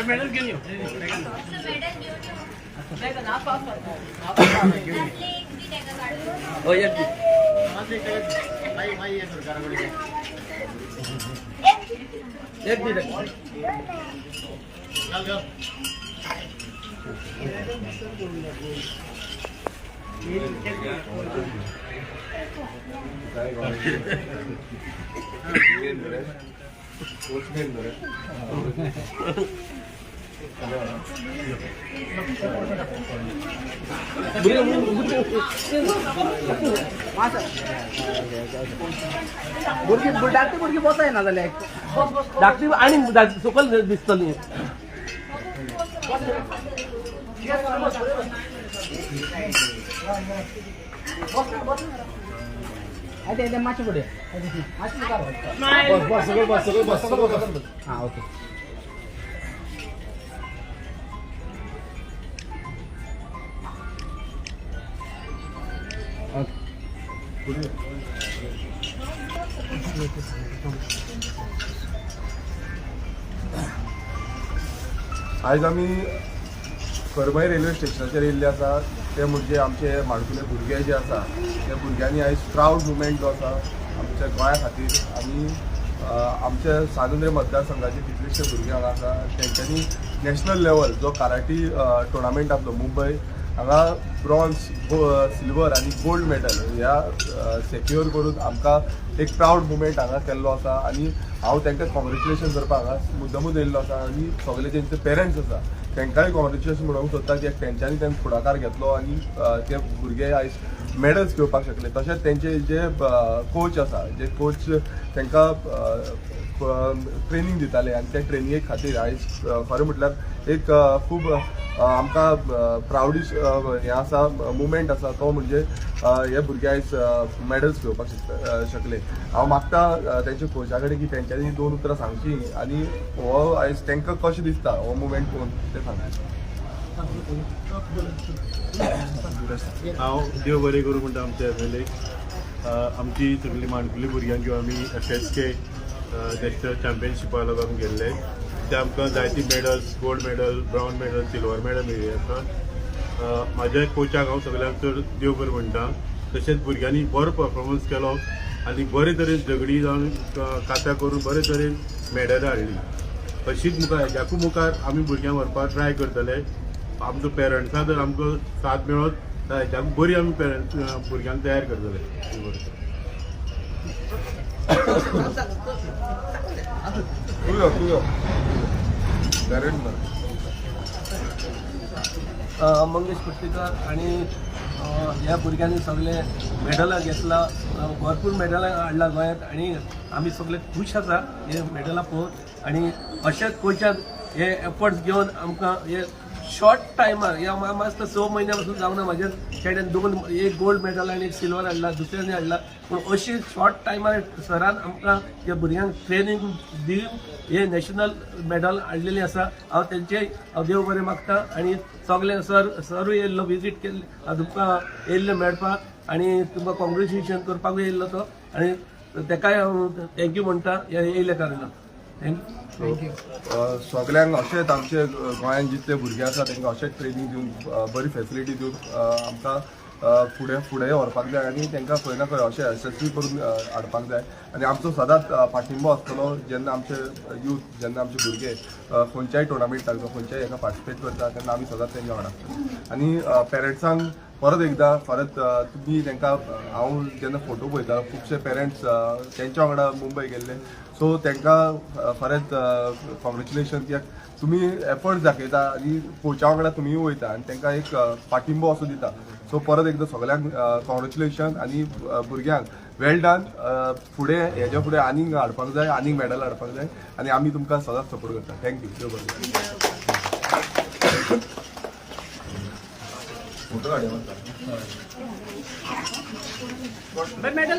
Medal घेवन यो. Medal घेवन यो. एक बी ताका काडून. हो एक दी. एक दी ताका. भुरगीं धाकटी भुरगीं बसय ना जाल्यार. धाकटी आनी सकयल दिसतली. ते मातशें फुडें, मातशें मुखार. बस सगळं, बस सगळं, बस सगळं, बस. हां, ओके. ओके. आयज आमी करमय रेल्वे स्टेशनाचेर येयल्ले आसा, ते म्हणजे आमचे माणकुले भुरगे जे आसा, त्या भुरग्यांनी आयज प्रावड मुवमेंट जो आसा आमच्या गोंया खातीर आनी आमच्या सांत मतदारसंघाचे कितलेशे भुरगे हांगा आसा, तेंच्यांनी नॅशनल लेवल जो कराटी टुर्नामेंट आसलो मुंबय, हांगा ब्रॉन्ज, सिल्वर आनी गोल्ड मेडल ह्या सेक्युअर करून आमकां एक प्रावड मुमेंट हांगा केल्लो आसा. आनी हांव तांकां कॉंग्रेच्युलेशन करपाक हांगा मुद्दमूच येयल्लो आसा आनी सगळे जेंचे पेरंट्स आसा तांकांय कॉंग्रेच्युलेशन म्हणूंक सोदता की तेंच्यांनी तांकां फुडाकार घेतलो आनी ते भुरगे आयज मेडल्स घेवपाक शकले. तशेंच तेंचे जे कोच आसा, जे कोच तांकां ट्रेनींग दिताले आनी त्या ट्रेनिंगे खातीर आयज खरें म्हटल्यार एक खूब आमकां प्रावडीश हें आसा, मुमेंट आसा, तो म्हणजे हे भुरगे आयज मॅडल्स घेवपाक शकले. हांव मागता तेंच्या कोचा कडेन की तेंच्यांनी दोन उतरां सांगची आनी हो आयज तांकां कशें दिसता हो मुमेंट पळोवन तें सांगचें. हांव देव बरें करूं म्हणटा आमच्या एम एल एक. आमची सगळी माणकुली भुरग्यांक घेवन आमी एफ एस के नॅशनल चॅम्पियनशिपा लागून आमी गेल्ले. ते आमकां जायती medals, gold medal, brown medal, silver medal मेळ्ळी आसा. म्हाज्या कोचाक हांव सगळ्यांक चड देव बरें म्हणटा. तशेंच भुरग्यांनी बरो परफॉर्मन्स केलो आनी बरे तरेन झगडी जावन काता करून बरे तरेन मेडलां हाडली. अशीच मुखार हेज्याकूय मुखार आमी भुरग्यांक व्हरपाक ट्राय करतले. आमचो पेरंट्सां जर आमकां साथ मेळत जाल्यार हेज्याकूय बरी आमी पेरंट्स भुरग्यांक तयार करतले. तूं यो, तूं यो, पेरंट ना. मंगेश कुर्टीकर. आणि ह्या भुरग्यांनी सगळे मेडलां घेतला, भरपूर मेडलां हाडला गोंयांत आनी आमी सगळे खूश आसा हे मेडलां पळोवन. आनी अशेंच कोचान हे एफर्ट्स घेवन आमकां हे शॉर्ट टायमार, ह्या मात 6 म्हयन्या पासून जावना, म्हाज्या चेड्यान दोन, एक गोल्ड मेडल आनी एक सिल्वर हाडला, दुसऱ्यांनी हाडला. पूण अशी शॉर्ट टायमार सरान आमकां ह्या भुरग्यांक ट्रेनींग दिवन हे नॅशनल मेडल हाडलेली आसा. हांव तेंचे हांव देव बरें मागता. आनी सगळे सर, सरूय येयल्लो विजीट केल्ले, तुमकां येयल्ले मेळपाक आनी तुमकां कॉंग्रेच्युलेशन करपाकूय येयल्लो तो आनी तेकाय हांव thank you म्हणटा हे येयल्या कारणान. Thank you. सगल्यांक अशेंच आमचे गोंयांत जितले भुरगे आसा तांकां अशेंच ट्रेनींग दिवन, बरी फेसिलिटी दिवन आमकां फुडें फुडें व्हरपाक जाय आनी तांकां खंय ना खंय अशें यशस्वी करून हाडपाक जाय. आनी आमचो सदांच पाठिंबो आसतलो जेन्ना आमचे यूथ, जेन्ना आमचे भुरगे खंयच्याय टुर्नामेंटाक जावं खंयच्याय हेका पार्टिसिपेट करता तेन्ना आमी सदांच तेंच्या वांगडा आसतले. आनी पेरंट्सांक परत एकदां परत तुमी तांकां, हांव जेन्ना फोटो पळयतालो, खुबशे पेरंट्स तेंच्या वांगडा मुंबय गेल्ले, सो तांकां खरेंच कॉंग्रेच्युलेशन, कित्याक तुमी एफर्ट्स दाखयता आनी कोचा वांगडा तुमीय वयता आनी तांकां एक पाठिंबो असो दिता. सो परत एकदां सगल्यांक कॉंग्रेच्युलेशन आनी भुरग्यांक वेल डन. फुडें हेज्या फुडें आनीक हाडपाक जाय, आनीक मॅडल हाडपाक जाय आनी आमी तुमकां सदांच सपोर्ट करता. Thank you, देव बरें. फोटो काडया. मेडल.